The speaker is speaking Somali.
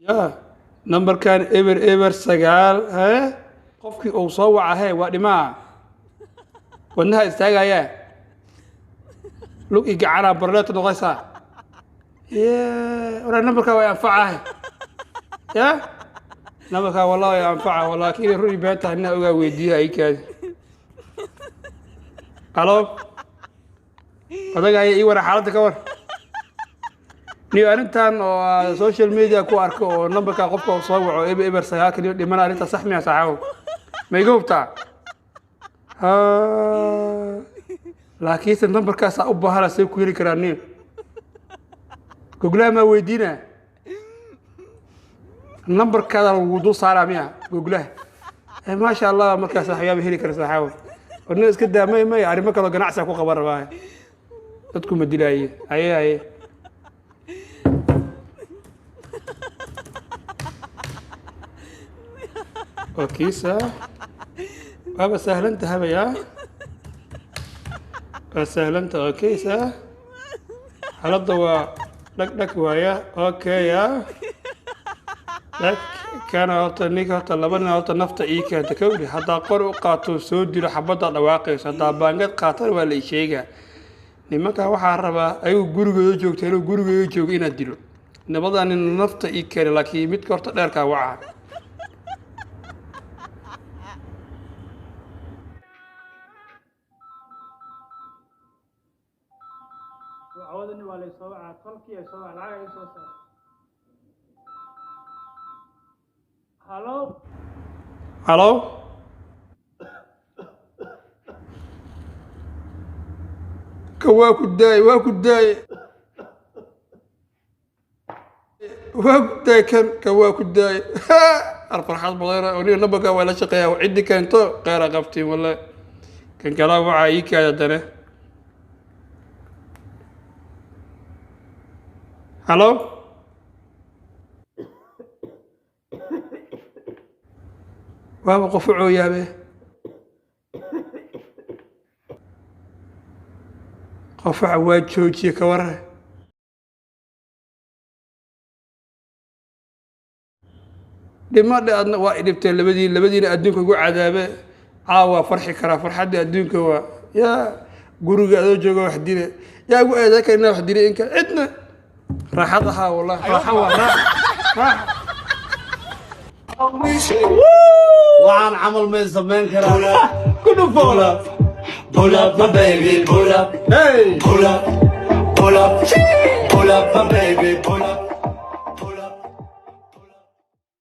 Ya nambarkan 009 hee, qofkii uu soo waca hee waa dhimaa, wadnaha istaagayaa, lug i gacanaa barleeto noqoysaa. Ye waraa, nambarkaa way anfacahay. Ya nambarkaa wallahi way anfaca, laakiin inay run been tahay nina ogaa weydiiya aykaadi. Halo, odaga aya ii wara, xaaladda ka war niyo. Arrintan oo social media ku arko oo nambarka qofka uu soo waco 009 niyo dhimana, arrintaa sax miya saaxiibo? Ma iga hubtaa? Ha, laakiinse nambarkaasaa u baahana, see ku heli karaa niyo? Googlaha maa weydiina? Nambarkaada lagu dul saaraa miya googlaha? Maasha Allah, markaas waxyaaba heli kara saaxiibo. Warna iska daa, may may, arrimo kaloo ganacsiga ku qaban rabaa, dadku ma dilaaye. Haye haye. Waa kiisa, waaba sahlan tahabaya, waa sahlanta. Okay, sa xaaladda waa dhag dhag waaya. Okay, ya dhag kana horta ninka horta laba nin horta nafta ii keenta kawdhi. Haddaa qor u qaato soo dilo, xabadda dhawaaqayso. Haddaa baangad qaatana waa la ii sheegaa. Nimanka waxaa rabaa ayagu gurigooda joogta, inuu gurigooda joogo inaad dilo. Nimadaa nin nafta ii keenay, laakiin midka horta dheerkaa waca. Wacawadani waa laysoo wacaa, tolkii ay soo waca, lacag ay soo saar. Halo halo, ka waa ku daay, waa ku daay, waa ku daay, kan ka waa ku daay. Ar farxad badana oo niga nambarka waa la shaqeeyaa. Ciddi keento kheyra qabtiin wallahi. Kan kalaa waxaa ii kaada dane. Halo, waaba qof u cooyaabe, qofaca waa joojiye, ka waran dhimadhe. Adna waa idhibteen labadii, labadiina adduunka ugu cadaabe. Caawa waa farxi karaa, farxaddii adduunka waa yaa guriga adoo jooga wax dile, yaa ugu eeday kara inaa wax dile inka cidna raaxad ahaa. Wallahi raaxa waa raaxa raaxa. Waxaan camal may samayn karaa. Ku dhufo. Pull up, my baby, pull up. Hey. Pull up, pull up, pull up, my baby, pull